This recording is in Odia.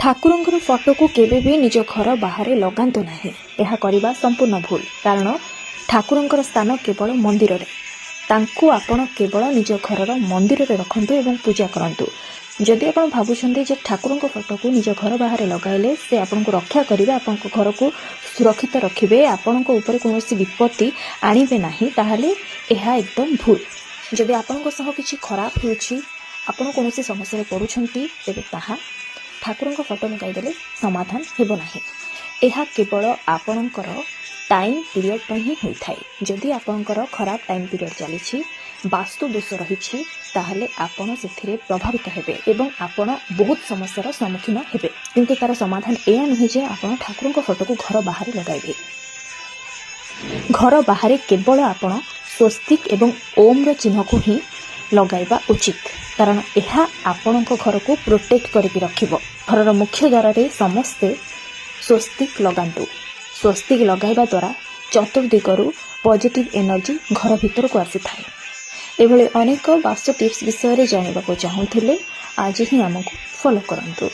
ଠାକୁରଙ୍କର ଫଟୋକୁ କେବେ ବି ନିଜ ଘର ବାହାରେ ଲଗାନ୍ତୁ ନାହିଁ। ଏହା କରିବା ସମ୍ପୂର୍ଣ୍ଣ ଭୁଲ, କାରଣ ଠାକୁରଙ୍କର ସ୍ଥାନ କେବଳ ମନ୍ଦିରରେ। ତାଙ୍କୁ ଆପଣ କେବଳ ନିଜ ଘରର ମନ୍ଦିରରେ ରଖନ୍ତୁ ଏବଂ ପୂଜା କରନ୍ତୁ। ଯଦି ଆପଣ ଭାବୁଛନ୍ତି ଯେ ଠାକୁରଙ୍କ ଫଟୋକୁ ନିଜ ଘର ବାହାରେ ଲଗାଇଲେ ସେ ଆପଣଙ୍କୁ ରକ୍ଷା କରିବେ, ଆପଣଙ୍କ ଘରକୁ ସୁରକ୍ଷିତ ରଖିବେ, ଆପଣଙ୍କ ଉପରେ କୌଣସି ବିପତ୍ତି ଆଣିବେ ନାହିଁ, ତାହେଲେ ଏହା ଏକଦମ ଭୁଲ। ଯଦି ଆପଣଙ୍କ ସହ କିଛି ଖରାପ ହେଉଛି, ଆପଣ କୌଣସି ସମସ୍ୟାରେ ପଡ଼ୁଛନ୍ତି, ତେବେ ତାହା ଠାକୁରଙ୍କ ଫଟୋ ଲଗାଇଦେଲେ ସମାଧାନ ହେବ ନାହିଁ। ଏହା କେବଳ ଆପଣଙ୍କର ଟାଇମ୍ ପିରିୟଡ଼ ପାଇଁ ହିଁ ହୋଇଥାଏ। ଯଦି ଆପଣଙ୍କର ଖରାପ ଟାଇମ୍ ପିରିୟଡ଼ ଚାଲିଛି, ବାସ୍ତୁ ଦୋଷ ରହିଛି, ତାହେଲେ ଆପଣ ସେଥିରେ ପ୍ରଭାବିତ ହେବେ ଏବଂ ଆପଣ ବହୁତ ସମସ୍ୟାର ସମ୍ମୁଖୀନ ହେବେ। କିନ୍ତୁ ତାର ସମାଧାନ ଏହା ନୁହେଁ ଯେ ଆପଣ ଠାକୁରଙ୍କ ଫଟୋକୁ ଘର ବାହାରେ ଲଗାଇବେ। ଘର ବାହାରେ କେବଳ ଆପଣ ସ୍ୱସ୍ତିକ ଏବଂ ଓମ୍ର ଚିହ୍ନକୁ ହିଁ ଲଗାଇବା ଉଚିତ, କାରଣ ଏହା ଆପଣଙ୍କ ଘରକୁ ପ୍ରୋଟେକ୍ଟ କରିକି ରଖିବ। ଘରର ମୁଖ୍ୟ ଦ୍ୱାରରେ ସମସ୍ତେ ସ୍ୱସ୍ତିକ ଲଗାନ୍ତୁ। ସ୍ୱସ୍ତିକ ଲଗାଇବା ଦ୍ୱାରା ଚତୁର୍ଦିଗରୁ ପଜିଟିଭ୍ ଏନର୍ଜି ଘର ଭିତରକୁ ଆସିଥାଏ। ଏଭଳି ଅନେକ ବାସ୍ତୁ ଟିପ୍ସ ବିଷୟରେ ଜାଣିବାକୁ ଚାହୁଁଥିଲେ ଆଜି ହିଁ ଆମକୁ ଫଲୋ କରନ୍ତୁ।